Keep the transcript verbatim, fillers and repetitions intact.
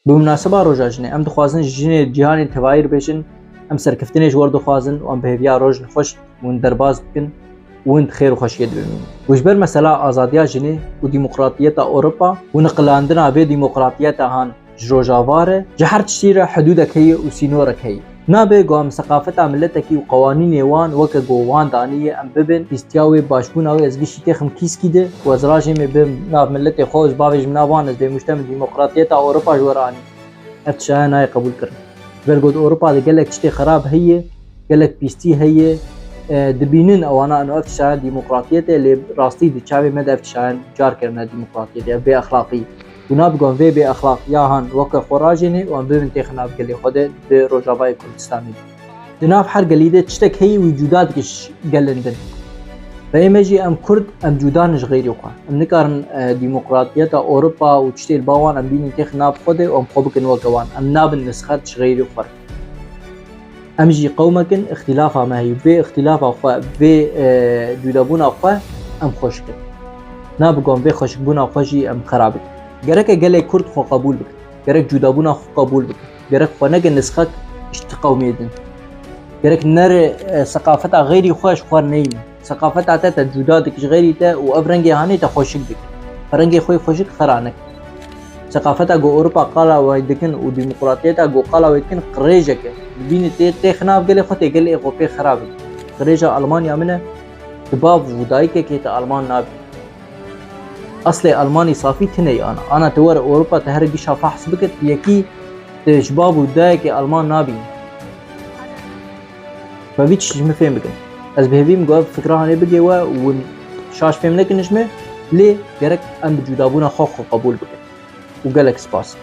Bi minaseba Roja Jinê, em dixwazin ji jinê cîhanê tevayî re bêjin, em serkeftinê ji we re dixwazin û em bi hêviya rojên xweş hûn derbas bikin û hûn di xêr û xweşiyê de bimînin. Û ji ber mesela azadiya jinê û demokratiyeta Ewropa û niqilandina vê demokratiyeta han ji Rojava re, ji her tiştî re hidûdek heye û sînorek heye. Nabe ku em seqafeta miletekî û qewanînê wan weke ku wan daniye em bibin, pîstiya wê, başbûna wê ez giştî têxim kîskî de û ez rajê me bim nav miletê xwe û ez bavêjim nav wan, ez bê muştem demokratiyeta Ewropa ji we re anî. Ev tiştane nayê qebûl kirin. Ji ber ku di Ewropa de gelek tiştê xerab heye, gelek pîstî heye, e, dibînin ewana ino ev tiştane demokratiyet e, lê rastî di çavê me de ev tiştane car kirine demokratiyetê, ev bê exlaqî. Û nabe ku em vê bê exlaqiya han weke xwe rajênê û em bibin têxin nav gelê xwe de di Rojavayê Kurdistanê de. Di nav her gelî de tiştek heye wî cuda dike ji gelên din. Reyê me jî em Kurd, em cuda ne ji xeyrê xwe. Em nikarin, e, demokratiyeta Ewropa û tiştê li ba wan em bînin têxin nav xwe de û em xwe bikin weke wan. Em nabin nisxet ji xeyrê xwe re. Em jî qewmek in, îxtîlafa me heye. Vê îxtîlafa xwe, vê, e, cudabûna xwe em xweş bikin. Nabe ku em vê xweşikbûna xwe jî em xerab bikin. Gereke gelê Kurd xwe qebûl bikin. Gerek cudabûna xwe qebûl bikin. Gerek xwe neke nisxek ji ti qewmê din. Gerek nere, e, seqafeta xeyrî xwe ji xwe re neyîne. Seqafeta te te cuda dike ji xeyrî te û ev rengê hanê te xweşik dike. Rengê xwe yê xweşik xera neke. Seqafeta ku Ewropa qala wê dikin û demokratiyeta ku qala wê dikin qirêjek e. Dibînî tê, têxin nav gelê xwe, tê gelê xwe pê xerab e. Qirêja Almanya min e, tu bav û dayikekê te Alman nabî. Eslê Almanî safî tune ye ana. Ana tu were Ewropa, tu here gişa fehs bike, tu yekî tu ji bav û dayekê Alman nabînî. Ve vî tişt ji min fêm bikin. Ez bi hêvî me ku ev fikra hanê bigê we û hûn şaş fêm nekin ji min, lê gerek em bi cudabûna xwe xwe qebûl bikin. Û gelek spas.